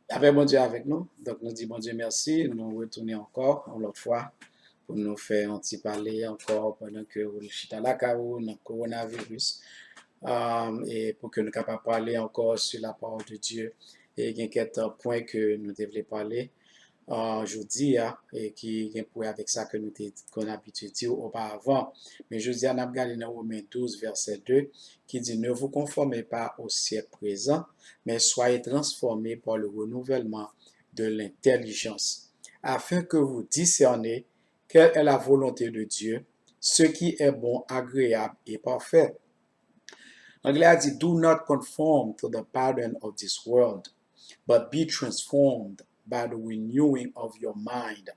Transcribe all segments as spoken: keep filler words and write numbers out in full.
Lapè Bondye avèk nou. Donk, nou di Bondye mèsi. Nou retounen ankò yon lòt fwa pou nou fè yon ti pale ankò pandan ke ou chita lakay ou nan kowonaviris. Um, e pou ke nou kapab pale ankò sou la parole de Dieu. E gen kèk pwen ke nou te vle pale uh, jodi a, e ki gen pou wè avèk sa ke nou te konn abitye di oparavan. Men jodi a, n ap gade nan Women douz, vèsè de, ki di, Ne vous conformez pas au siècle présent, mais soyez transformés par le renouvellement de l'intelligence, afin que vous discerniez quelle est la volonté de Dieu, ce qui est bon, agréable et parfait. Anglè a di, Do not conform to the pattern of this world, but be transformed by the renewing of your mind.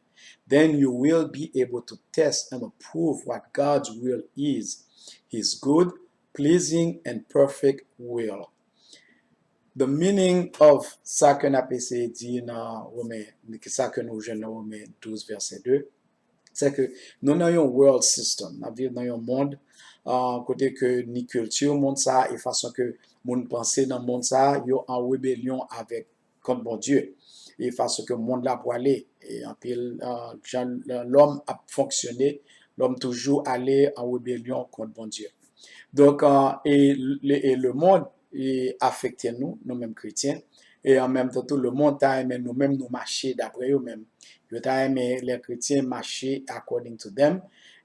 Then you will be able to test and approve what God's will is, his good, pleasing, and perfect will. The meaning of sa ke n ap eseye di nan Women, sa ke nou jwenn nan Women douz, vèsè de, se ke nou nan yon world system, n ap viv nan yon mond uh, kote ke ni kilti mond sa e fason ke moun panse nan mond sa, yo an rebelyon avèk kont Bondye. E fason ke mond la pwale, e anpil uh, jan lòm ap fonksyone, lòm toujou ale an rebelyon kont Bondye. Donk, uh, e, e, e lemond e afekte nou, nou menm kretyen, e an menm tan tou, lemond ta renmen nou menm nou mache dapre yo menm. Yo ta renmen lè kretyen mache according to them,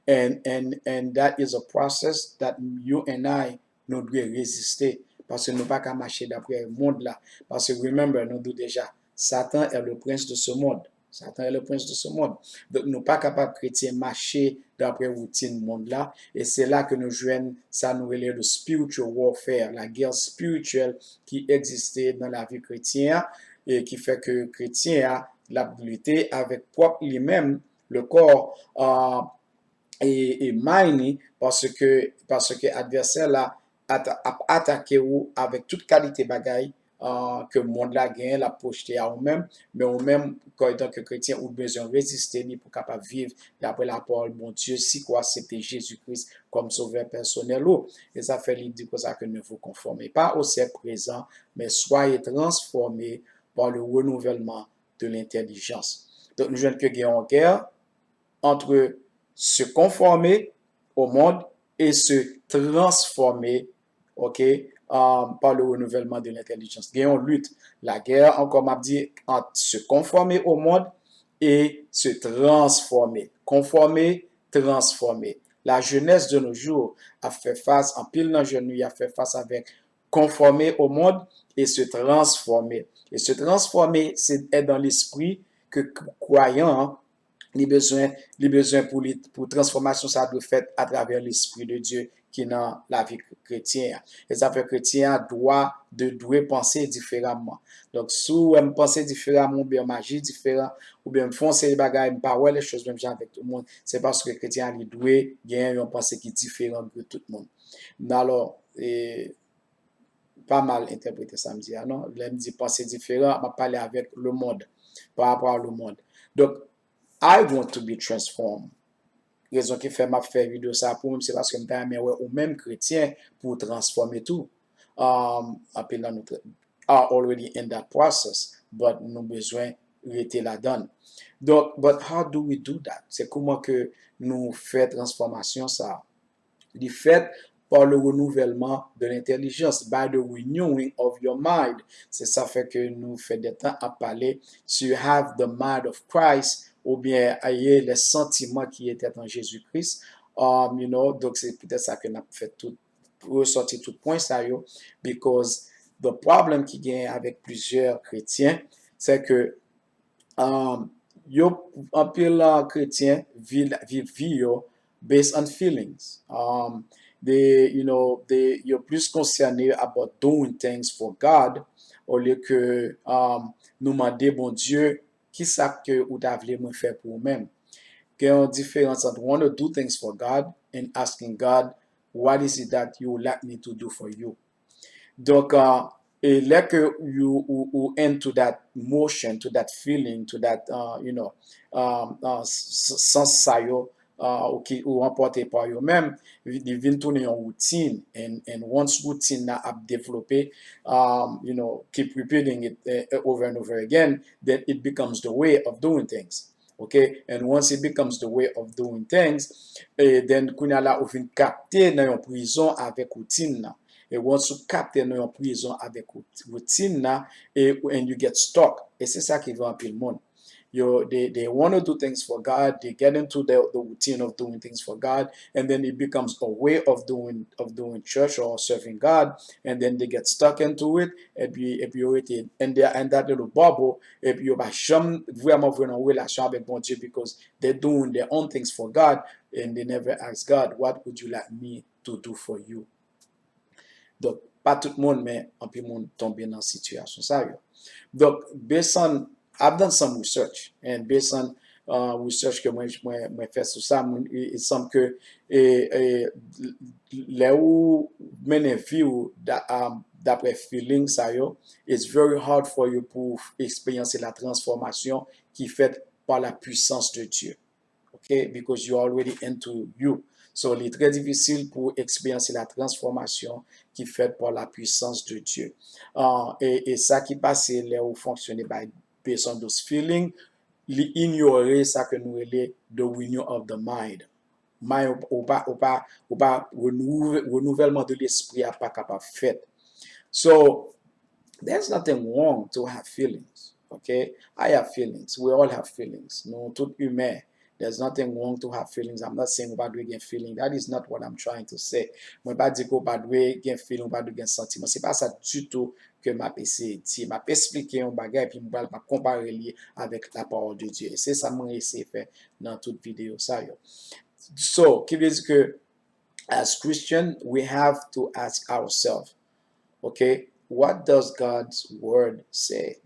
and, and, and that is a process that you and I, nou dwe reziste, paske nou pa ka mache dapre mond la, paske remember, nou di w deja, Satan est le prince de ce monde. Satan est le prince de ce monde. Donk, nou pa kapab kretyen mache dapre woutin mond la. E se la ke nou jwenn sa nou rele le spiritual warfare, lagè espirityèl ki egziste nan lavi kretyen an, e ki fè ke kretyen an, l ap lite avèk pwòp li menm, le kò, uh, e, e may ni, paske, paske advèsè la ap atake ou avèk tout kalite bagay uh, ke mond la genyen, l ap pwojte a ou menm, men ou menm, kò etan ke kretyen, ou bezwen reziste li pou kapab viv dapre lapawòl Bondye, si ke w aksepte Jezi Kris kòm sovè pèsonèl ou. E sa fè li di konsa ke ne vous conformez pas au siècle présent, mais soyez transformés par le renouvellement de l'intelligence. Donk, nou jwenn ke gen yon gè entre se conformer au monde et se transformer, ok, um, par le renouvellement de l'intelligence. Gen yon lit, lagè, ankò m ap di, entre se conformer au monde et se transformer. Conformer, transformer. La jeunesse de nos jours ap fè fas, anpil nan jèn nou y ap fè fas avèk conformer au monde et se transformer. E se transforme, se être dans l'esprit ke kwayan an, li bezwen, li bezwen pou li, pou transfòmasyon sa dwe fèt atravè Lespri de Dye ki nan lavi kretyen an. E sa fè kretyen an dwa de, dwe panse diferaman. Donk, si w wè m panse diferaman, oubyen m aji diferan, oubyen m fè yon seri bagay, m pa wè les choses menm jan avèk tout moun, se paske kretyen an li dwe genyen yon panse ki diferan de tout moun. Alò, e, pa mal entèprete sa m di a, non. Lè m di panse diferan, m ap pale avèk lemonn, pa rapò a lemonn. Donk, I want to be transformed. Rezon ki fè m ap fè videyo sa pou mwen, se paske m ta renmen wè ou menm kretyen pou w transfòme tou. Um, anpil nan nou are already in that process, but nou bezwen rete ladan l. Donk, but how do we do that? Se kòman ke nou fè transfòmasyon sa a? Li fèt par le renouvellement de l'intelligence, by the renewing of your mind. Se sa fè ke nou fè de tan ap pale, si you have the mind of Christ, oubyen ayez les sentiments qui étaient en Jésus-Christ, um, you know, donk se poutèt sa ke n ap fè tout, resòti tout pwen sa yo, because the problem ki genyen avèk plizyè kretyen, se ke um, yo, anpil uh, kretyen viv, viv vi yo based on feelings. Um, they, you know, they, yo plis konsène about doing things for God olye ke um, nou mande Bondye kisa ke ou ta vle mwen fè pou ou menm. Gen yon diferans ant want to do things for God and asking God, what is it that you would like me to do for you? Donk, uh, e lè ke you, ou, ou into that motion, to that feeling, to that, uh, you know, um, uh, sans sa yo, uh, ou ki ou ranpòte pa yo menm, li vin tounen yon woutin. And, and once woutin nan ap devlope, um, you know, keep repeating it uh, over and over again, then it becomes the way of doing things. Okay? And once it becomes the way of doing things, eh, then kounye a la ou vin kapte nan yon prizon avèk woutin nan. E once ou kapte nan yon prizon avèk wout- woutin nan, e, and you get stuck. E se sa ki rive anpil moun. Yo, they, they want to do things for God, they get into the, the routine of doing things for God, and then it becomes a way of doing of doing church or serving God, and then they get stuck into it, epi epi yo rete in, there, in that little bubble, epi yo pa janm vrèman vre nan relasyon avèk Bondye, because they're doing their own things for God, and they never ask God, what would you like me to do for you? Donk, pa tout moun, men anpil moun tonbe nan sitiyasyon sa yo. Donk, based on, I've done some research, and based on uh, research ke mwen, mwen, mwen fè sou sa, mwen, e, e sanm ke e, e, lè ou mennen vi ou da- um, daprè feeling sa yo, it's very hard for you pou eksperyanse la transformation ki fèt par la puissance de Dieu. Okay? Because you're already into you. So, li trè difisil pou eksperyanse la transformation ki fèt par la puissance de Dieu. Uh, e, e sa ki pase lè ou fonksyone by based on those feeling, li inyore sa ke nou rele the renewal of the mind. Mind ou pa, ou pa, ou pa renouve- renouvèlman de lespri a pa kapab fèt. So, there's nothing wrong to have feelings, okay? I have feelings. We all have feelings. Nou tout imen. There's nothing wrong to have feelings. I'm not saying ou pa dwe gen feeling. That is not what I'm trying to say. Mwen pa di ke ou pa dwe gen feeling, ou pa dwe gen santiman. Se pa sa ditou ke m ap eseye di. M ap esplike yon bagay, epi m pral m ap konpare li avèk la parole de Dieu. E se sa mwen eseye fè nan tout videyo sa yo. So, ki vle di ke as Christian, we have to ask ourselves, okay, what does God's word say?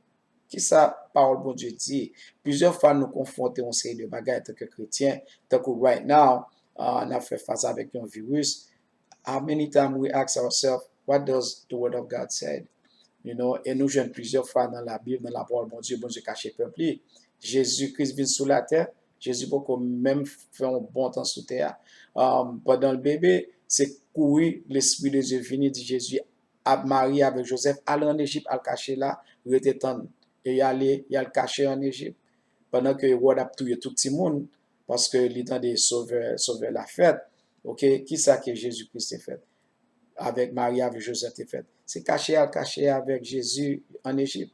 Kisa pawòl Bondye di? Plizyè fwa nou konfwonte yon seri de bagay antanke kretyen, tankou right now, uh, n ap fè fas avèk yon viris. How many times we ask ourselves, what does the word of God say? You know, e nou jwenn plizyè fwa nan Labib, nan lapawòl Bondye, Bondye kache pèp li. Jezi Kris vin sou latè, Jezi poko menm fè yon bon tan sou tè a. Um, pandan l bebe, se kouri, Lespri de Dye vini, di Jezi, ap Mari avèk Jozèf, al an Ejip, al kache la, rete tann. E y ale, y al kache an Ejip. Pandan ke Ewòd ap touye tout timoun, paske li tande Sovè, Sovè la fèt. Oke, kisa ke Jezi Kris te fèt? Avèk Mari, avèk Jozèf te fèt. Se kache al kache avèk Jezi an Ejip.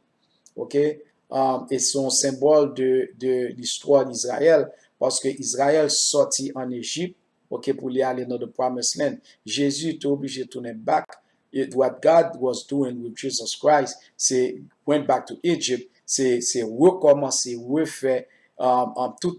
Oke? Um, e se yon senbòl de, de listwa Izrayèl, paske Izrayèl sòti an Ejip, oke, pou li ale nan the promised land. Jezi te oblije tounen back. It, what God was doing with Jesus Christ, se went back to Egypt, se, se rekòmanse, refè, um, um, tout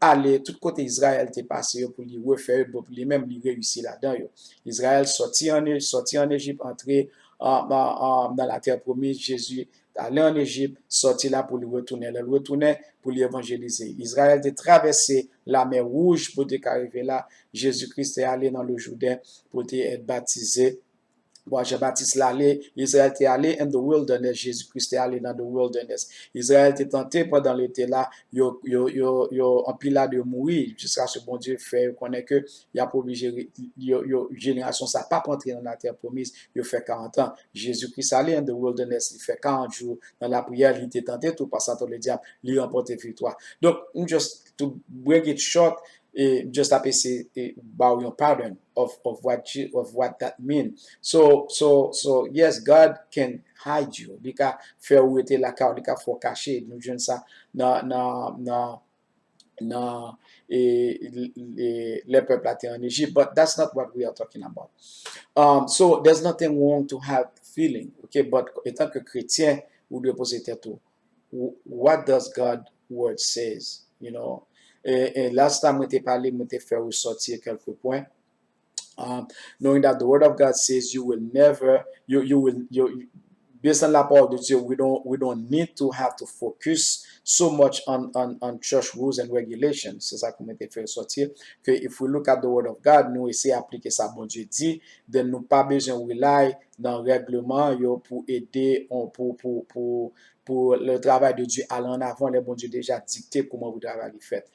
ale, tout kote Izrayèl te pase yo pou li refè yo, pou li menm li reyisi ladan yo. Izrayèl sòti an, sòti an Ejip, antre, um, um, um, nan latè pwomiz, Jezi ale an Ejip, sòti la pou li retounen. Lè l retounen, pou li evanjelize. Izrayèl te travèse Lamè Wouj pou te ka rive la. Jezi Kris te ale nan le Jouden pou te èt batize. Bon, Jan Batis la ale, Izrayèl te ale in the wilderness, Jezi Kris te ale nan the wilderness. Izrayèl te tante pandan l te la, yo, yo, yo, yo, anpil ladan yo mouri, jiskaske Bondye fè yo konnen ke y ap oblije, re- yo, yo, jenerasyon sa p ap antre nan latè pwomiz, yo fè karant an. Jezi Kris ale in the wilderness, li fè karant jou nan lapriyè, li te tante tou, pase antre ledyab, li ranpòte viktwa. Donk, m just to bring it short, e m just ap eseye e ba w yon pattern of, of what, Je- of what that mean. So, so, so, yes, God can hide you. Li ka fè w rete lakay ou, li ka fè w kache. Nou jwenn sa nan, nan, nan, nan e, e, lè pèp la te an Ejip. But that's not what we are talking about. Um, so, there's nothing wrong to have feeling, okay? But etan ke kretyen, ou dwe poze tèt ou, "Wh- what does God word says?" You know? E, e last time mwen te pale, mwen te fè resòti kèlke pwen. Um, knowing that the word of God says you will never, you, you will, you, based on la parole de Dieu, we don't, we don't need to have to focus so much on, on, on church rules and regulations. Se sa ke mwen te fè resòti, ke if we look at the word of God, nou eseye aplike sa Bondye di, then nou pa bezwen rely nan règleman yo pou ede, on- pou, pou, pou, pou le travay de Dieu al an avan, lè Bondye deja dikte kouman pou travay li fèt.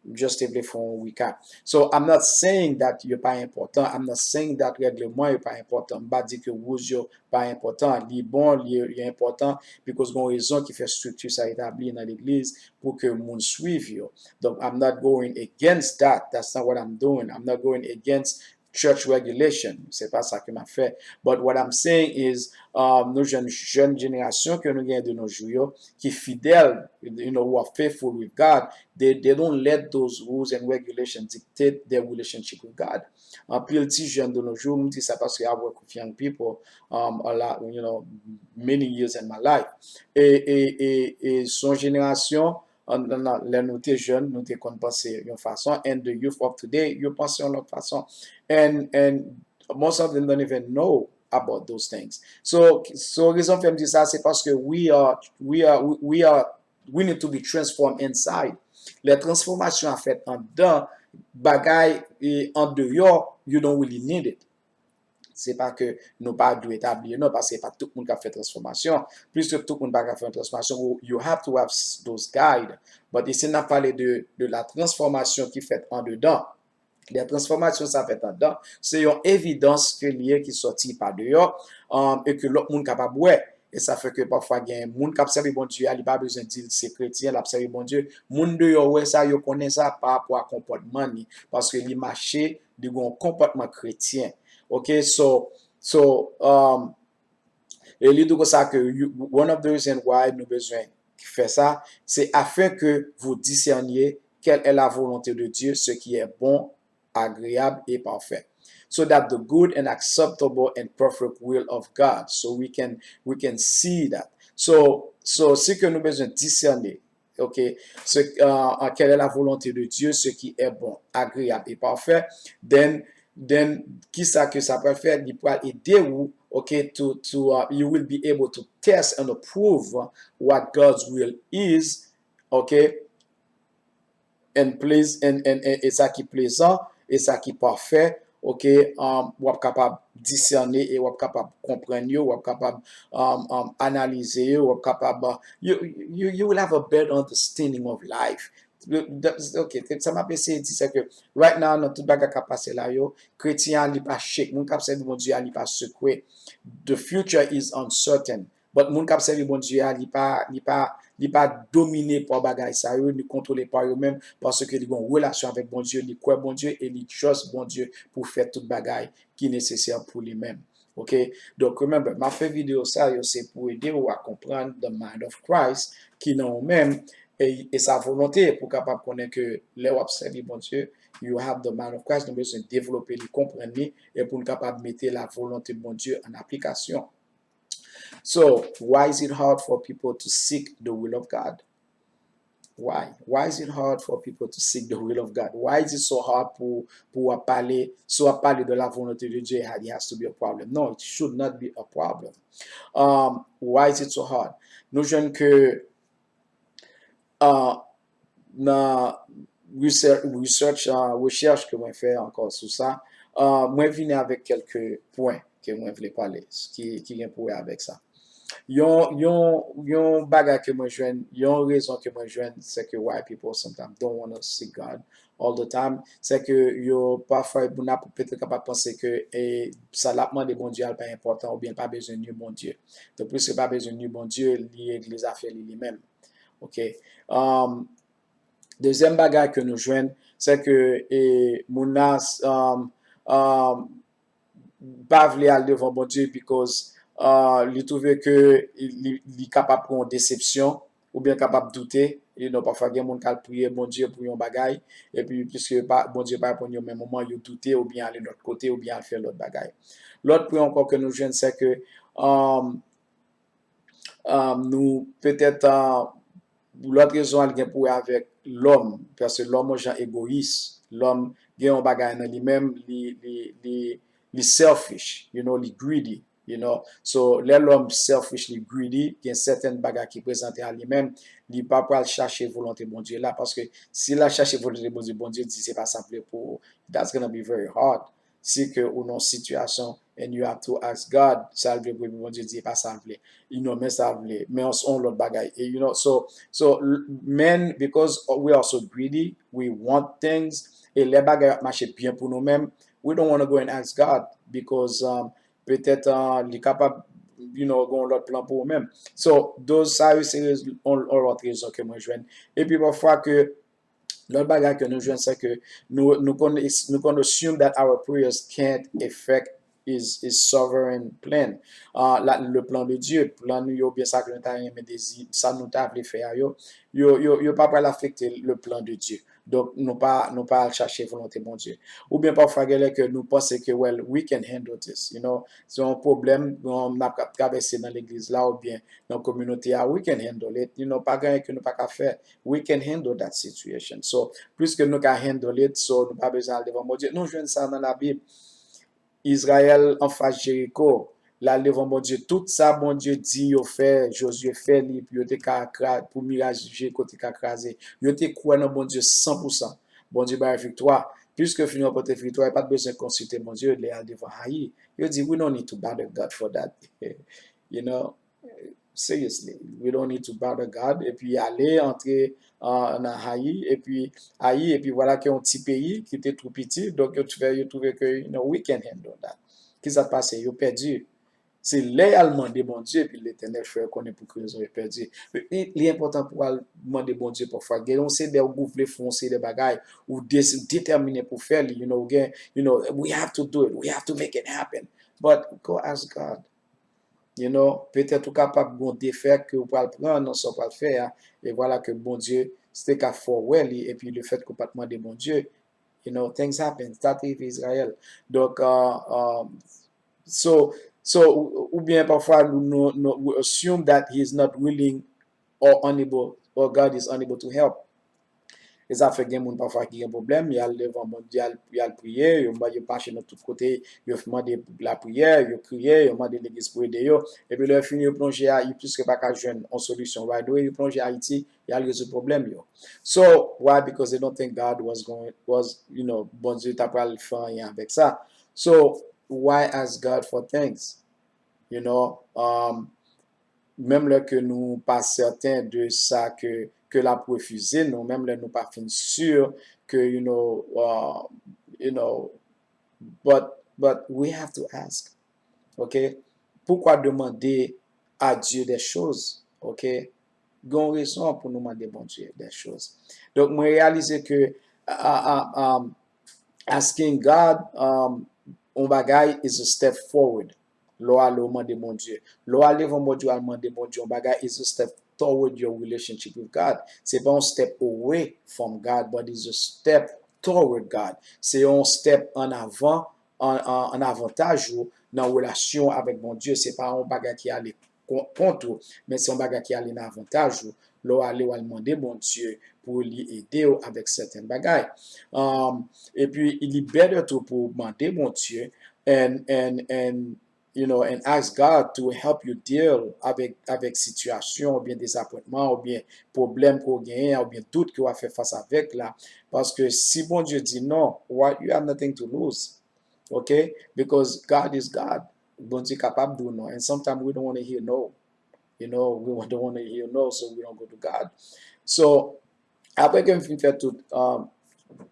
M just te vle fè yon recap. So, I'm not saying that yo pa enpòtan. I'm not saying that règleman yo pa enpòtan. M pa di ke rules yo pa enpòtan. Li bon, li, li enpòtan, because gon rezon ki fè estrikti sa etabli nan legliz pou ke moun swiv yo. Donk, I'm not going against that. That's not what I'm doing. I'm not going against church regulation. Se pa sa ke m ap fè. But what I'm saying is, um, nou jèn, jèn jenerasyon ke nou gen de nos jours yo, ki fidèl, you know, who are faithful with God, they, they don't let those rules and regulations dictate their relationship with God. Anpil ti jèn de nos jours, m di sa paske I work with young people, um, a lot, you know, many years in my life. E, e, e, e se yon jenerasyon, an, an, an, lè nou te jèn, nou te konn panse yon fason, and the youth of today, yo panse yon lòt fason. And, and most of them don't even know about those things. So, so rezon fè m di sa, se paske we are, we are, we, we are, we need to be transformed inside. Lè transfòmasyon an fèt andan, bagay, e, andeyò, you don't really need it. Se pa ke nou pa dwe etabli yo, non, paske pa tout moun k ap fè transfòmasyon. Pliske tout moun pa ka fè yon transfòmasyon, you have to have s- those guide. But isi n ap pale de, de la transfòmasyon ki fèt andedan. Lè transfòmasyon sa fèt andan, se yon evidans ke li ye ki sòti pa deyò, um, e ke lòt moun kapab wè. E sa fè ke pafwa gen moun k ap sèvi Bondye a, li pa bezwen di l se kretyen, l ap sèvi Bondye. Moun deyò wè sa, yo konnen sa pa rapò a konpòtman li, paske li mache, li gen yon konpòtman kretyen. Ok, so, so, um, e li di konsa ke you- one of the reason why nou bezwen fè sa, se afin que vous discerniez quelle est la volonté de Dieu, ce qui est bon, agréable et parfait. So that the good and acceptable and perfect will of God. So we can, we can see that. So, so si ke nou bezwen discerner, ok, ce, uh, uh, quelle est la volonté de Dieu, ce qui est bon, agréable et parfait, then, then, kisa ke sa pral fè? Li pral ede ou, ok, to, to, uh, you will be able to test and approve what God's will is, ok, and please, and, and, and, e sa ki plezan, e sa ki pafè, ok, um, w ap kapab disène e w ap kapab konprann yo, w ap kapab, um, um, analize yo, w ap kapab, uh, you, you, you will have a better understanding of life. Ok, sa m ap eseye di, se ke right now, nan tout bagay k ap pase la yo, kretyen an, li pa shake. Moun k ap sèvi Bondye a, li pa sekwe. The future is uncertain. But moun k ap sèvi Bondye a, li pa, li pa, li pa domine pa bagay sa yo, ni kontwole pa yo menm, paske li gen yon relasyon avèk Bondye, li kwè Bondye e li trust Bondye pou fè tout bagay ki nesesè pou li menm. Ok? Donk, remember, m ap fè videyo sa yo, se pou ede ou a konprann the mind of Christ ki nan ou menm, e, e sa volonte pou kapab konnen ke lè w ap sèvi Bondye, you have the mind of Christ, nou bezwen devlope li, konprann li, e pou n kapab mete la volonte de Bondye an aplikasyon. So, why is it hard for people to seek the will of God? Why? Why is it hard for people to seek the will of God? Why is it so hard pou, pou w ap pale, si w ap pale de la volonté de Dieu, it has to be a problem? No, it should not be a problem. Um, why is it so hard? Nou jwenn ke, uh, nan research, research, uh, rechèch ke mwen fè ankò sou sa, uh, mwen vini avèk kèlke pwen ke mwen vle pale, ki, ki gen pou wè avèk sa. Yon, yon, yon bagay ke mwen jwenn, yon rezon ke mwen jwenn, se ke why people sometimes don't wanna see God all the time, se ke yo pafwa moun ap petèt kapab panse ke, e, sa l ap mande Bondye a l pa enpòtan oubyen l pa bezwen ni Bondye. Donk, piske l pa bezwen ni Bondye, li regle zafè li li menm. Ok. Um, dezyèm bagay ke nou jwenn, se ke, e, moun nan, um, um, pa vle al devan Bondye because, uh, li twouve ke li, li kapab pran yon desepsyon oubyen kapab doute. You know, pafwa gen moun k al priye Bondye pou yon bagay, epi piske pa, Bondye pa reponn yo menm moman, yo doute oubyen ale lòt kote oubyen al fè lòt bagay. Lòt pwen ankò ke nou jwenn, se ke, um, um, nou petèt, uh, lòt rezon an li gen pou wè avèk lòm, paske lòm yon jan egoyis, lòm gen yon bagay nan li menm, li, li, li, li selfish, you know, li greedy, you know. So, lè lòm selfish, li greedy, gen sèten bagay ki prezante a li menm, li pa pral chache volonte Bondye la, paske si l al chache volonte Bondye, Bondye di se pa sa m vle pou ou, that's gonna be very hard. Si ke ou nan yon sitiyasyon and you have to ask God, sa l vle pou epi Bondye di, e pa sa l vle. You know, men sa l vle, men on, on lòt bagay. E, you know, so, so, l- men, because we are so greedy, we want things, e lè bagay ap mache byen pou nou menm, we don't want to go and ask God, because um, petèt uh, li kapab, you know, gen yon lòt plan pou ou menm. So, those sa yo se rez- on, on lòt rezon ke mwen jwenn. Epi pafwa ke lòt bagay ke nou jwenn se ke nou, nou konn, nou konn assume that our prayers can't affect his, his sovereign plan. Uh, la, le plan de Dieu, plan nou yo, byen sa ke nou ta renmen dezi, sa nou ta vle fè a yo, yo, yo, yo pa pral afekte le plan de Dieu. Donk, nou pa, nou pa al chache volonte Bondye. Oubyen pafwa gen lè ke nou panse ke, well, we can handle this, you know. Se yon pwoblèm, yon, n ap travèse nan legliz la oubyen nan kominote a, we can handle it. You know, pa gen anyen ke nou pa ka fè. We can handle that situation. So, puisque nou ka handle it, so nou pa bezwen al devan Bondye. Nou jwenn sa nan Labib. Izrayèl anfas Jeriko, l al devan Bondye. Tout sa Bondye di yo fè, Jozye fè li pou yo te ka kra- pou miray Jeriko te ka kraze. Yo te kwè nan Bondye san pou san. Bondye ba yo viktwa. Piske fin ranpòte viktwa, yo pa t bezwen konsilte Bondye lè y al devan Ayi. Yo di, we don't need to bother God for that. You know, seriously, we don't need to bother God. Epi ale, antre uh, nan Ayi, epi Ayi, epi vwala ke yon ti peyi ki te tou piti, donk yo fè, yo twouve ke, you know, we can handle that. Kisa k pase? Yo pèdi. Se lè y al mande Bondye, epi Letènèl fè yo konnen pou ki rezon yo pèdi. Li, li enpòtan pou w al mande Bondye pafwa. Gen yon seri de ou vle fè yon seri de bagay, ou de- detèmine pou fè li, you know, gen, you know, we have to do it, we have to make it happen. But go ask God. You know, petèt ou kapab gon defèt ke ou pral pran nan sa w pral fè a, e vwala ke Bondye te ka fè w wè li, epi le fèt ke ou pa t mande Bondye, you know, things happen. Sa te rive Izrayèl. Donk, uh, um, so, so, ou- oubyen pafwa nou, nou, nou, we assume that he is not willing or unable, or God is unable to help. E sa fè gen moun pafwa ki gen pwoblèm, y al devan Bondye, y al, y al priye, yo, yo mache nan tout kote, yo mande lapriyè, yo kriye, yo mande legliz pou ede yo. Epi lè yo fini, yo plonje a, yo pliske pa ka jwenn yon solisyon right away, yo plonje Ayiti, y al rezoud pwoblèm yo. So, why? Because they don't think God was going, was, you know, Bondye ta pral fè anyen avèk sa. So, why ask God for things? You know, um, menm lè ke nou pa sèten de sa ke, ke l ap refize nou, menm lè nou pa fin si ke, you know, uh, you know, but, but we have to ask, ok? Poukwa demande à Dieu des choses, ok? Gen yon rezon pou nou mande Bondye des choses. Donk, mwen reyalize ke, a, a, a, um, asking God, um, yon bagay is a step forward. Lè w ale, w mande Bondye. Lè w al devan Bondye, w al mande Bondye yon bagay, is a step toward your relationship with God. Se pa yon step away from God, but is a step toward God. Se yon step an avan, an, an, an avantaj ou nan relasyon avèk Bondye. Se pa yon bagay ki ale kon- kont ou, men se yon bagay ki ale nan avantaj ou. Lè w ale, w al mande Bondye pou li ede w avèk sèten bagay. Um, epi, li better tou pou w mande Bondye and, and, and, you know, and ask God to help you deal avèk, avèk sitiyasyon oubyen dezapwentman oubyen pwoblèm ke w genyen oubyen dout ke w ap fè fas avèk la. Paske si Bondye di non, what, you have nothing to lose. Ok? Because God is God. Bondye kapab di w non. And sometimes we don't want to hear no. You know, we don't want to hear no, so we don't go to God. So, apre ke m fin fè tout, um,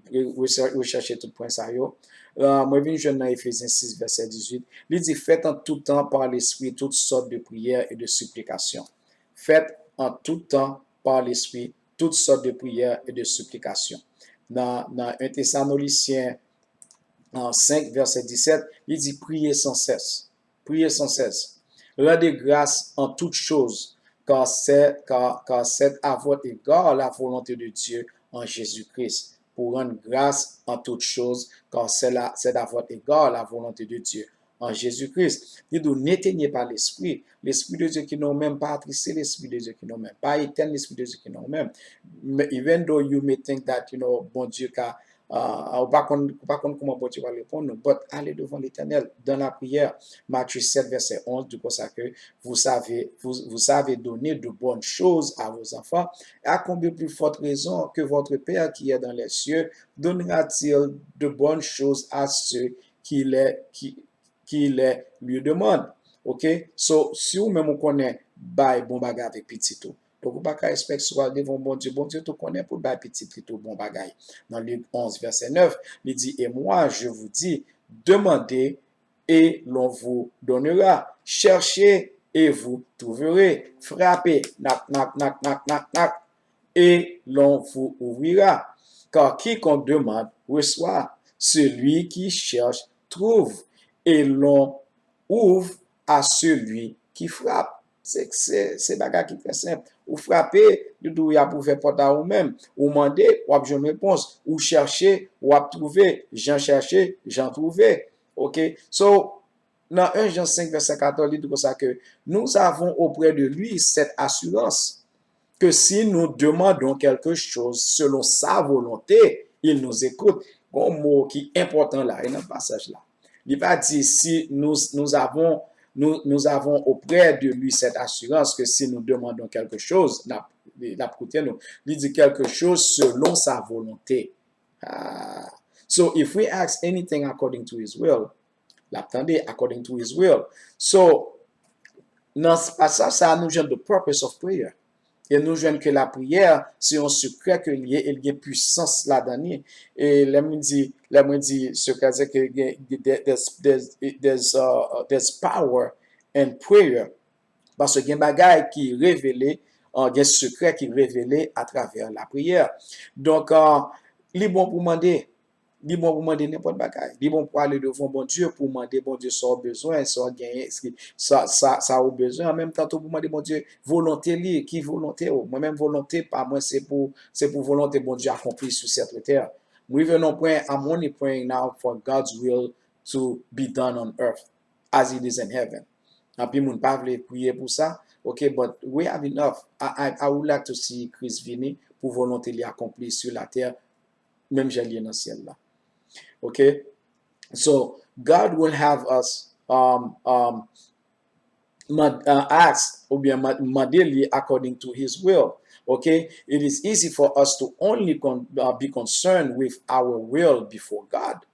re- research, rechèche tout pwen sa yo, uh, mwen vin jwenn nan Efezyen sis, vèsè dizuit. Li di, faites en tout temps par l'Esprit toutes sortes de prières et de supplications. Faites en tout temps par l'Esprit toutes sortes de prières et de supplications. Nan, nan un Thessaloniciens uh, cinq, verset dix-sept, li di, priez sans cesse. Priez sans cesse. Rendez grâce en toutes choses, car c'est, car, car c'est à votre égard la volonté de Dieu en Jésus-Christ. Pour rendre grâce en toutes choses, car c'est la, c'est à votre égard la volonté de Dieu en Jésus-Christ. Li di, n'éteignez pas l'esprit. L'esprit de Dieu qui est en vous, pa atristé l'esprit de Dieu qui est en vous, pa etèn l'esprit de Dieu qui est en vous. Even though you may think that, you know, Bondye ka, uh, ou pa konn, ou pa konn kòman Bondye va reponn nou, but allez devant l'Éternel dans la prière. Matthieu sept, verset onze, dit comme ça que vous savez, vous, vous savez donner de bonnes choses à vos enfants, à combien plus forte raison que votre Père qui est dans les cieux donnera-t-il de bonnes choses à ceux qui les, qui, qui les lui demandent. Ok? So, si ou menm ou konnen bay bon bagay avèk pitit ou, donk ou pa ka espèk si w al devan Bondye, Bondye tou konnen pou l bay pitit li tou bon bagay. Nan Lik onz, vèsè nèf, li di, Et moi, je vous dis, demandez et l'on vous donnera. Cherchez et vous trouverez. Frappez, knock, knock, knock, knock, knock, knock, et l'on vous ouvrira. Car quiconque demande reçoit. Celui qui cherche trouve. Et l'on ouvre à celui qui frappe. Se, se, se bagay ki trè senp. Ou frape, li di w y ap ouvè pòt a ou menm. Ou mande, w ap jwenn repons. Ou chèche, w ap twouve. Jan chèche, Jan twouve. Ok? So, nan en Jan senk vèsè katòz, li di konsa ke nous avons auprès de lui cette assurance que si nous demandons quelque chose selon sa volonté, il nous écoute. Gon mo ki enpòtan la, e nan pasaj la. Li pa di si nous, nous avons, nous, nous avons auprès de lui cette assurance que si nous demandons quelque chose, l ap, l ap koute nou. Li di quelque chose selon sa volonté. Ah. So if we ask anything according to his will, l ap tande according to his will. So, nan pasaj sa a, nou jwenn the purpose of prayer. E nou jwenn ke lapriyè, se yon sekrè ke l ye, e l gen pwisans ladan li. E lè mwen di, lè mwen di sekrè, se ke gen, gen, there's, there's, there's, uh, there's power in prayer. Paske gen bagay ki revele, uh, gen sekrè ki revele atravè lapriyè. Donk, uh, li bon pou mande, li bon pou mande nenpòt bagay. Li bon pou ale devan Bondye, pou mande Bondye sa w bezwen, sa w genyen, sa, sa, sa ou bezwen. An menm tan tou pou mande Bondye volonte li, ki volonte ou. Mwen menm volonte pa mwen se pou, se pou volonte Bondye akonpli sou sèt tè. M rive nan pwen, I'm only praying now for God's will to be done on earth as it is in heaven. Anpil moun pa vle priye pou sa. Ok, but we have enough. I, I, I would like to see Kris vini pou volonte li akonpli sou latè, menm jan li ye nan syèl la. Ok? So, God will have us um, um, uh, ask oubyen mande li according to his will. Ok? It is easy for us to only con uh, be concerned with our will before God.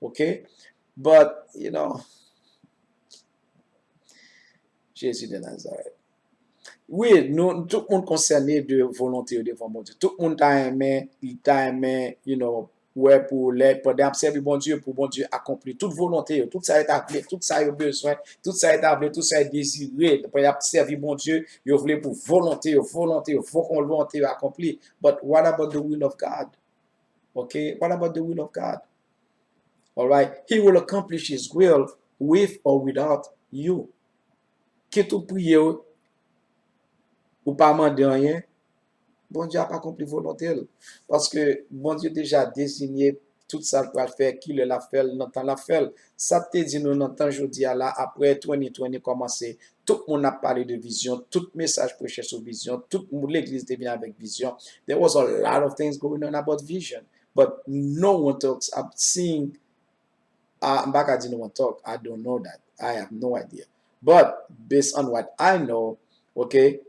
Ok? But, you know, Jezi de Nazarèt. Wi, nou, tout moun konsène de volonte yo devan Bondye. Tout moun ta renmen, ta renmen, you know, wè pou lè, pandan y ap sèvi Bondye, pou Bondye akonpli tout volonte yo, tout sa yo ta vle, tout sa yo bezwen, tout sa yo ta vle, tout sa yo dezire. Pandan y ap sèvi Bondye, yo vle pou volonte yo, volonte yo, volonte yo akonpli. But what about the will of God? Ok? What about the will of God? Alright? He will accomplish his will with or without you. Kit ou priye, ou pa mande anyen, Bondye ap akonpli volonte l. Paske Bondye deja deziye tout sa l pral fè, kilè l ap fè l, nan tan l ap fè l. Sa te di nou nan tan jodi a la, apre twenty twenty kòmanse, tout moun ap pale de vizyon, tout mesaj preche sou vizyon, tout moun legliz te vin avèk vizyon. There was a lot of things going on about vision, but no one talks, I'm seeing, uh, m pa ka di no one talk, I don't know that, I have no idea. But based on what I know, ok,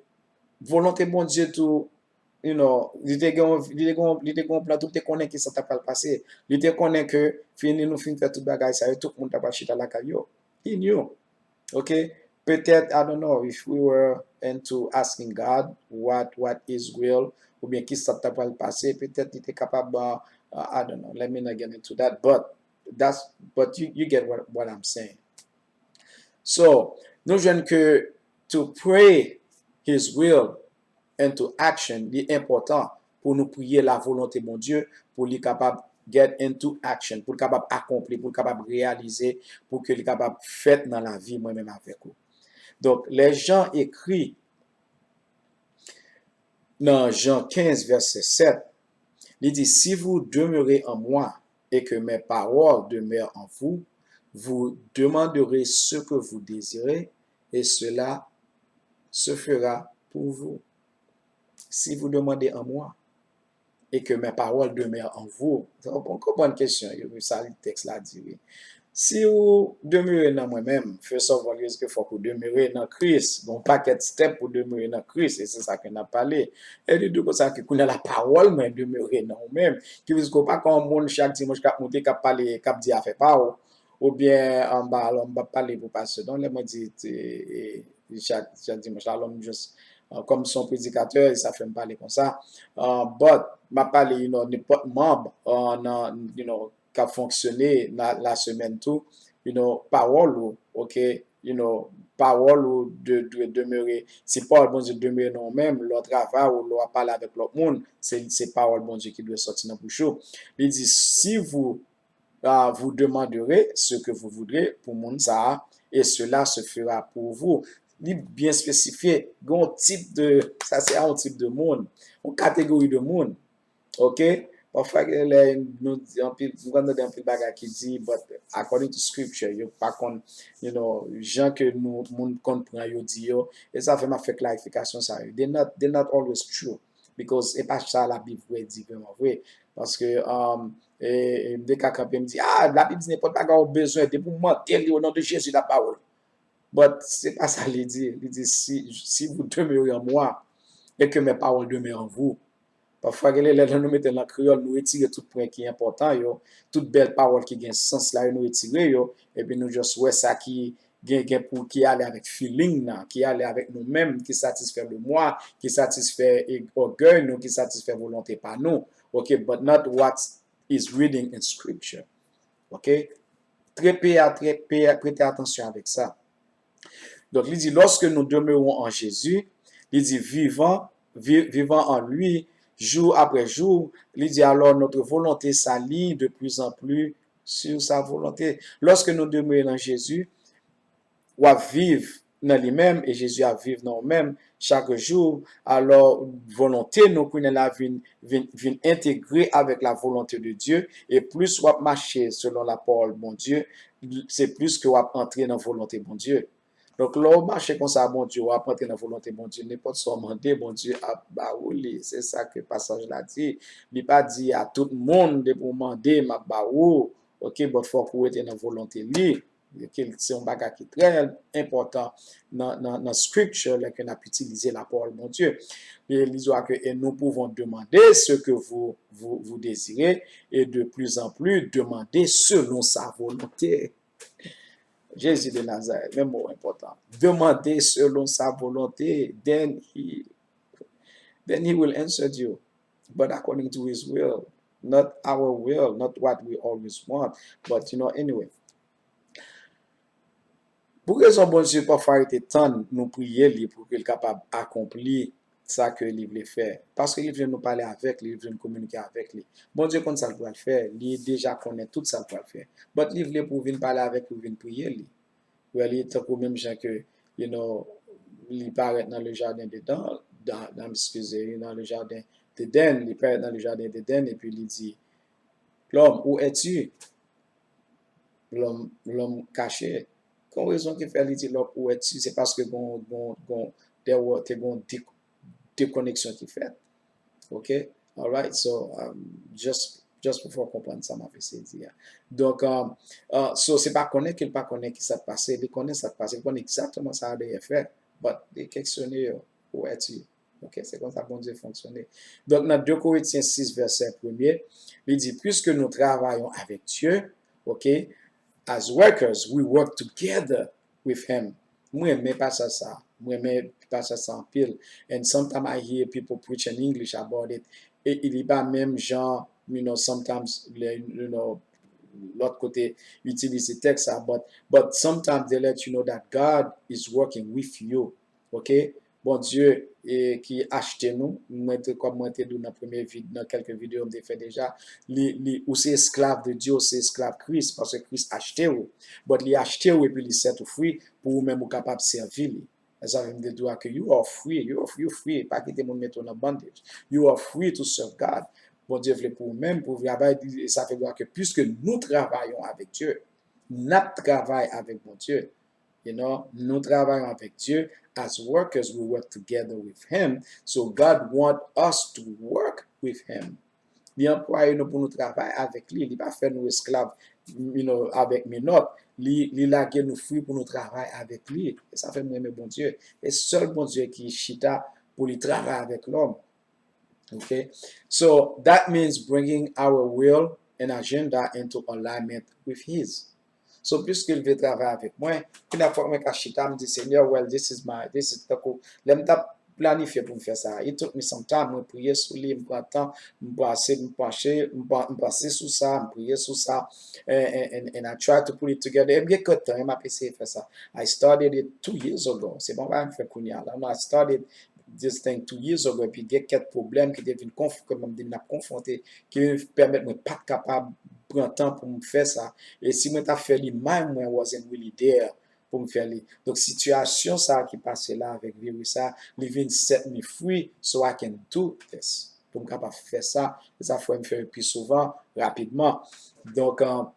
volonte Bondye tou, you know, li te gen, li te gen, li te gen yon plan tou, li te konnen ki sa t ap pral pase. Li te konnen ke fini nou fin fè tout bagay sa yo, tout moun t ap al chita lakay yo. He knew. Ok? Petèt, I don't know, if we were into asking God what, what his will, oubyen ki sa t ap pral pase, petèt li te kapab, uh, uh, I don't know, let me not get into that, but that's, but you, you get what, what I'm saying. So, nou jwenn ke to pray his will into action, li enpòtan pou nou priye la volonte Bondye, pou li kapab get into action, pou l kapab akonpli, pou l kapab reyalize, pou ke li kapab fèt nan lavi mwen menm avèk ou. Donk, lè Jan ekri nan Jan kenz, vèsè sèt, li di, Si vous demeurez en moi et que mes paroles demeurent en vous, vous demanderez ce que vous désirez et cela se fera pour vous. Si vous demandez en moi et que mes paroles demeurent en vous. Ou konprann kesyon yo, sa li tèks la di, wi. Si ou demere nan mwen menm, first of all, is ke fòk ou demere nan Kris. Gon pakèt step pou demere nan Kris, e se sa ke n ap pale. E li di konsa ke kounye a la pawòl mwen demere nan ou menm. Ki vle di ke ou pa ka yon moun chak dimanch k ap moute, k ap pale, k ap di afè pa ou. Oubyen, um, ba, alò, m p ap pale pou pastè non, lè mwen di, e, e, chak, chak dimanch la, alò, m just, uh, kòm se yon predikatè, e sa fè m pale konsa. Uh, but, m ap pale, you know, nenpòt manm, uh, nan, you know, k ap fonksyone nan la semèn tou, you know, pawòl ou, ok, you know, pawòl ou de, dwe demere, si pawòl Bondye demere nan ou menm, lè w travay ou lè w ap pale avèk lòt moun, se, se pawòl Bondye ki dwe sòti nan bouch ou. Li di, si vous, ah, vous demanderez ce que vous voudrez pour moun sa a, et cela se fera pour vous. Li byen espesifye, gen yon tip de, sa se yon tip de moun, yon kategori de moun. Ok? Pafwa gen lè nou di anpil, nou konn tande anpil bagay ki di, but according to scripture, yo pa konn, you know, jan ke nou, moun konn pran yo di yo. E sa fè m ap fè klarifikasyon sa yo. They not, they not always true. Because e pa sa Labib vre di vrèman vre. Paske, um, e, e, m te ka kanpe m di, ah, Labib di nenpòt bagay ou bezwen, depi w mande li o non de Jezi, l ap ba ou l. But se pa sa li di. Li di, si, si vous demeurez en moi, et que mes paroles demeurent en vous. Pafwa, gen lè lè nou mete l an kreyòl, nou retire tout pwen ki enpòtan yo, tout bèl pawòl ki gen sans la yo, nou retire yo, epi nou just wè sa ki gen, gen pou ki ale avèk feeling nan, ki ale avèk nou menm, ki satisfè le moi, ki satisfè e, ògèy nou, ki satisfè volonte pa nou. Ok, but not what is written in scripture. Ok? Trè peye, trè peye, prete atansyon avèk sa. Donk, li di, lorsque nous demeurons en Jésus, li di, vivant, vi- vivant en lui, jour après jour, li di, alors notre volonté s'aligne de plus en plus sur sa volonté. Lorsque nous demeurons en Jésus, w ap viv nan li menm, e Jezi ap viv nan ou menm chak jou, alò, volonte nou kounye la vin, vin, vin entegre avèk la volonte de Dye, e plis w ap mache selon lapawòl Bondye, se plis ke w ap antre nan volonte Bondye. Donk, lè w mache konsa Bondye, w ap antre nan volonte Bondye. Nenpòt sa w mande, Bondye ap ba ou li. Se sa ke pasaj la di. Li pa di a tout moun, depi w mande, m ap ba ou. Ok, but fòk ou rete nan volonte li. Ok, se yon bagay ki trè enpòtan nan, nan, nan scripture, lè ke n ap itilize lapawòl Bondye. E li di ke, et nous pouvons demander ce que vous, vous, vous désirez, et de plus en plus demander selon sa volonté. Jezi de Nazareth, men mo enpòtan. Demande selon sa volonté, then he, then he will answer you. But according to his will, not our will, not what we always want. But, you know, anyway. Pou rezon Bondye pafwa rete tann nou priye li pou ke l kapab akonpli sa ke li vle fè. Paske li vle nou pale avèk li, li vle nou kominike avèk li. Bondye konn sa l pral fè, li deja konnen tout sa l pral fè. But li vle pou w vin pale avèk li, ou vin priye li. Wè, li tankou menm jan ke, you know, li parèt nan le jardin d'Éden, dans, dans, excusez, dans le jardin d'Éden, li parèt nan le jardin d'Éden, epi li di, l'homme, où es-tu? L'homme, l'homme caché. Gon rezon ki fè li di, l'homme, où es-tu? Se paske gon, gon, gon, there were, te gon de, dekoneksyon ki fèt. Ok? Alright, so, um, just, just pou fè w konprann sa m ap eseye di a. Donk, um, uh, so, se pa konnen ke l pa konnen ki sa k pase, li konnen sa k pase, li konnen egzakteman sa Adrien fè, but li kesyonnen yo, où es-tu? Ok, se konsa Bondye fonksyone. Donk, nan de Korentyen sis, vèsè premye, li di, puisque nous travaillons avec Dieu, ok, as workers, we work together with him. Mwen renmen pasaj sa. Mwen renmen pasaj sa anpil. And sometimes I hear people preach in English about it. E li pa menm jan, you know, sometimes, you know, lòt kote itilize tèks sa, but, but sometimes they let you know that God is working with you. Ok? Bondye e, ki achte nou, mwen te, kòm mwen te di w nan premye vid, nan kèlke videyo m te fè deja, li, li, ou se esklav de Dye, ou se esklav Kris, paske Kris achte w. But li achte w epi li sèt ou fri pou ou menm ou kapab sèvi li. E sa vle m te di w a ke you are free, you are, you free, pa kite moun mete w nan bondage. You are free to serve God. Bondye vle pou ou menm, pou w travay, e sa vle di w a ke puisque nous travaillons avec Dieu, n ap travay avèk Bondye. You know, nous travaillons avec Dieu. As workers, we work together with him. So God want us to work with him. Li anplwaye nou pou nou travay avèk li. Li pa fè nou esklav, you know, avèk menòt. Li, li lage nou fri pou nou travay avèk li. E sa fè m renmen Bondye. E sèl Bondye ki chita pou li travay avèk lòm. Okay? So that means bringing our will and agenda into alignment with his. So, piske l vle travay avèk mwen, kounye a fòk mwen ka chita, m di, Senyè, well, this is my, this is, tankou, lè m t ap planifye pou m fè sa, it took me some time, mwen priye sou li, m pran tan, m panse, m panche, m pan- m panse sou sa, m priye sou sa, and, and, and, and I try to put it together, e m gen kèk tan, e m ap eseye fè sa. I started it two years ago, se pa yon bagay m fè kounye a la, non, I started this thing two years ago, epi gen kèk pwoblèm ki te vin konf- ke m te vin ap konfwonte, ki pèmèt mwen pa t kapab pran tan pou m fè sa. E si mwen t ap fè li, mind mwen wasn't really there pou m fè li. Donk, sitiyasyon sa a ki pase la avèk viris sa, li vin set me free so I can do this. Pou m kapab fè sa, e sa fè m fè l pi souvan, rapidman. Donk, um,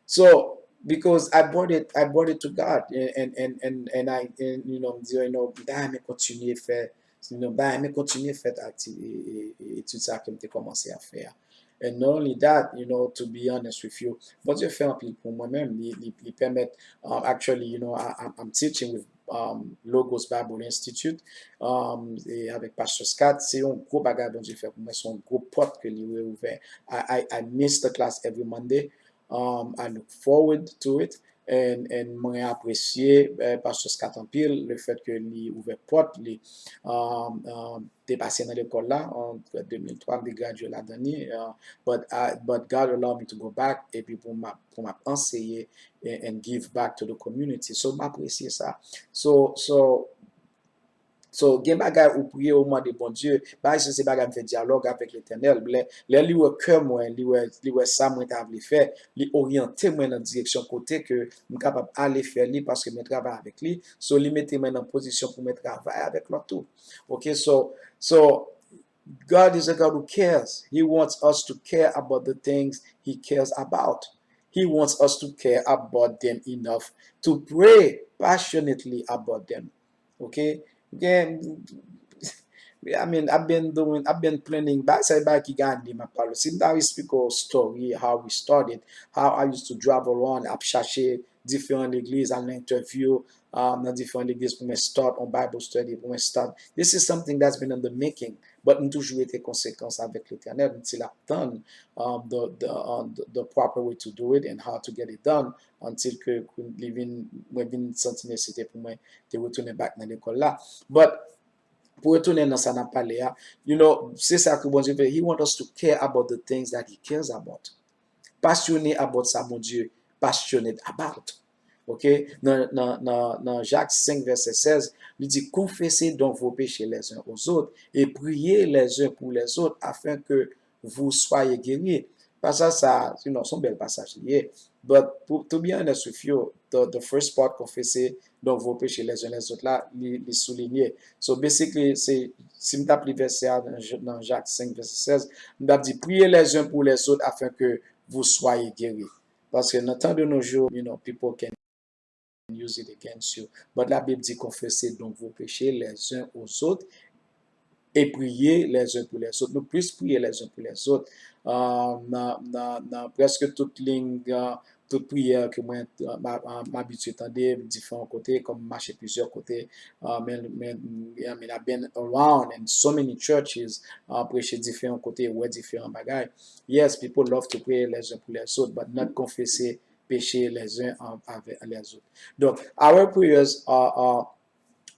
so, because I brought it, I brought it to God, and, and, and, and, and I, and, you know, m di, you know, m ta renmen kontinye fè, you know, m ta renmen kontinye fè akti- e- e- e- etid sa ke m te kòmanse ap fè a. And not only that, you know, to be honest with you, Bondye fè anpil pou mwen menm. Li, li, li pèmèt, um, actually, you know, I, I'm, I'm teaching with um, Logos Bible Institute, um, e avèk Pastor Scott. Se yon gwo bagay Bondye fè pou mwen, se yon gwo pòt ke li reouvè. I, I, I miss the class every Monday. Um, I look forward to it. And, and mwen apresye, eh, Pastor Scott anpil, le fèt ke li ouvè pòt li, um, um, te pase nan lekòl la, an de mil twa, m te gradye ladan li, uh, but, I, but God allow me to go back, epi pou m ap, pou m ap anseye and, and give back to the community. So, m apresye sa. So, so, so, gen bagay ou priye, ou mande Bondye, bagay sa se bagay m fè dyalòg avèk Letènèl. Lè, lè li wè kè mwen, li wè, li wè sa mwen ta vle fè, li oryante mwen nan direksyon kote ke m kapab ale fè li paske mwen travay avèk li. So, li mete mwen nan pozisyon pou mwen travay avèk lòt tou. Ok, so, so, God is a God who cares. He wants us to care about the things He cares about. He wants us to care about them enough to pray passionately about them. Ok? Gen, I mean, I've been doing, I've been planning, bagay sa e bagay ki gen ane m ap pale. Si m ta explike w story, how we started, how I used to travel around, ap chache diferan legliz, al nan entèvyou, um, nan diferan legliz pou mwen start on Bible study, pou mwen start. This is something that's been in the making. But m toujou rete konsekans avèk Letènèl, m di l ap tann, um, the, the, um, the, the proper way to do it and how to get it done until ke li vin, mwen vin santi nesesite pou mwen te retounen back nan lekòl la. But pou retounen nan sa n ap pale a, you know, se sa ke Bondye vle. He want us to care about the things that He cares about. Pasyone about sa Bondye passionate about. Ok? Nan, nan, nan, nan Jak senk vèsè sèz, li di, confessez donc vos péchés les uns aux autres et priez les uns pour les autres afin que vous soyez guéris. Pasaj sa, you know, se yon bèl pasaj li ye. But pou, to be honest with you, the, the first part, confessez donc vos péchés les uns les autres la, li, li soulinye. So basically, se, si m t ap li vèsè a nan, J- nan Jak senk vèsè sèz, m t ap di, priez les uns pour les autres afin que vous soyez guéris. Paske nan tan de nos jours, you know, people can use it against you. But la Bible dit, confessez donc vos péchés les uns aux autres et priez les uns pour les autres. Nou plis priye les uns pour les autres. Uh, nan, nan, nan prèske tout liy, uh, tout priyè ke mwen, uh, m, m, m abitye tande diferan kote, kòm m mache plizyè kote, uh, men, men, I mean, I've been around in so many churches, uh, preche diferan kote, wè diferan bagay. Yes, people love to pray les uns pour les autres, but not confesser péché les uns en- avec les autres. Donc, our prayers are, are,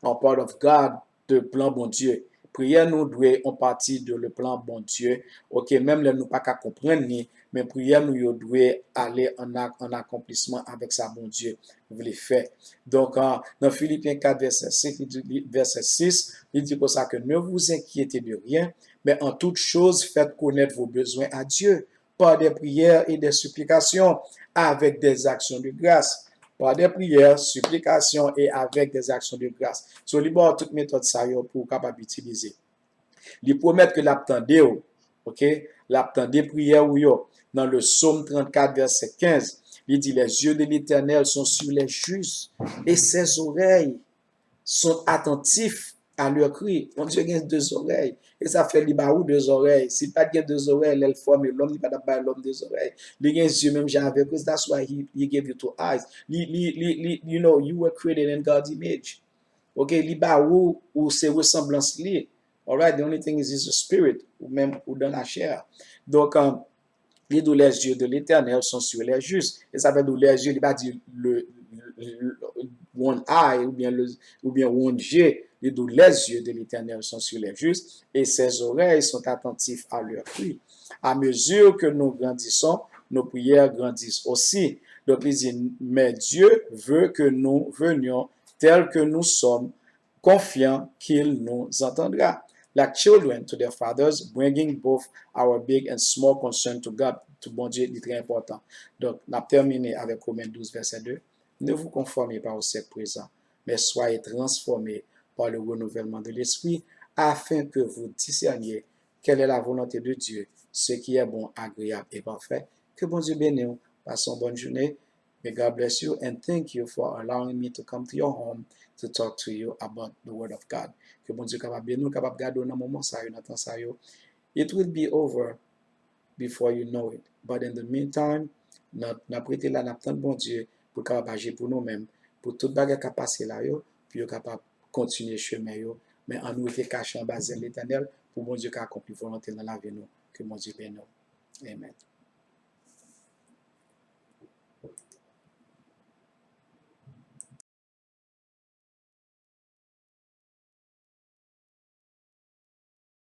are part of God, de plan Bondye. Priyè nou dwe yon pati de le plan Bondye. Ok, menm lè nou pa ka konprann li, men priyè nou yo dwe ale an, ak- an akonplisman avèk sa Bondye vle fè. Donk, uh, nan Filipyen kat vèsè sis, li di, li- vèsè sis, li di konsa ke ne vous inquiétez de rien, mais en toute chose faites connaître vos besoins à Dieu par des prières et des supplications avec des actions de grâce. Par des prières, supplications et avec des actions de grâce. So, li ba w tout metòd sa yo pou w kapab itilize. Li pwomèt ke l ap tande w, ok? L ap tande priyè ou yo. Nan le Psaume trente-quatre, verset quinze, li di, les yeux de l'Éternel sont sur les justes et ses oreilles sont attentifs à leur cri. Bondye gen de zòrèy. E sa fè li ba ou de zòrèy. Si l pa t gen de zòrèy, lè l fòme lòm, li pa t ap bay lòm de zòrèy. Li gen zye menm jan avèk ou. That's why he, he gave you two eyes. Li, li, li, li, you know, you were created in God's image. Ok, li ba ou, ou se resanblans li. Alright, the only thing is, he's a spirit. Ou menm, ou dan lachè. Donk, um, Li di, les yeux de l'Éternel sont sur les justes. E sa vle di, les yeux, li pa di le, le, le, one eye oubyen, le, oubyen one je. Li di, les yeux de l'Éternel sont sur les justes et ses oreilles sont attentifs à leurs cris. À mesure que nous grandissons, nos prières grandissent aussi. Donk, li di, mais Dieu veut que nous venions tels que nous sommes, confiant qu'il nous entendra. Like children to their fathers, bringing both our big and small concern to God, to Bondye, li trè enpòtan. Donk, n ap tèmine avèk Romen douz, vèsè de. Ne vous conformez pas au siècle présent, mais soyez transformés par le renouvellement de l'esprit, afin que vous discerniez quelle est la volonté de Dieu, ce qui est bon, agréable et parfait. Ke Bondye beni w. Pase yon bòn jounen. May God bless you and thank you for allowing me to come to your home to talk to you about the word of God. Ke Bondye kapab beni w, kapab gade w nan moman sa yo, nan tan sa yo. It will be over before you know it. But in the meantime, n ap, n ap rete la, n ap tann Bondye pou l kapab aji pou nou menm, pou tout bagay k ap pase la yo, pou yo kapab kontinye chemen yo. Men ann rete kache anba zèl Letènèl pou Bondye ka akonpli volonte l nan lavi nou. Ke Bondye beni w. Amen.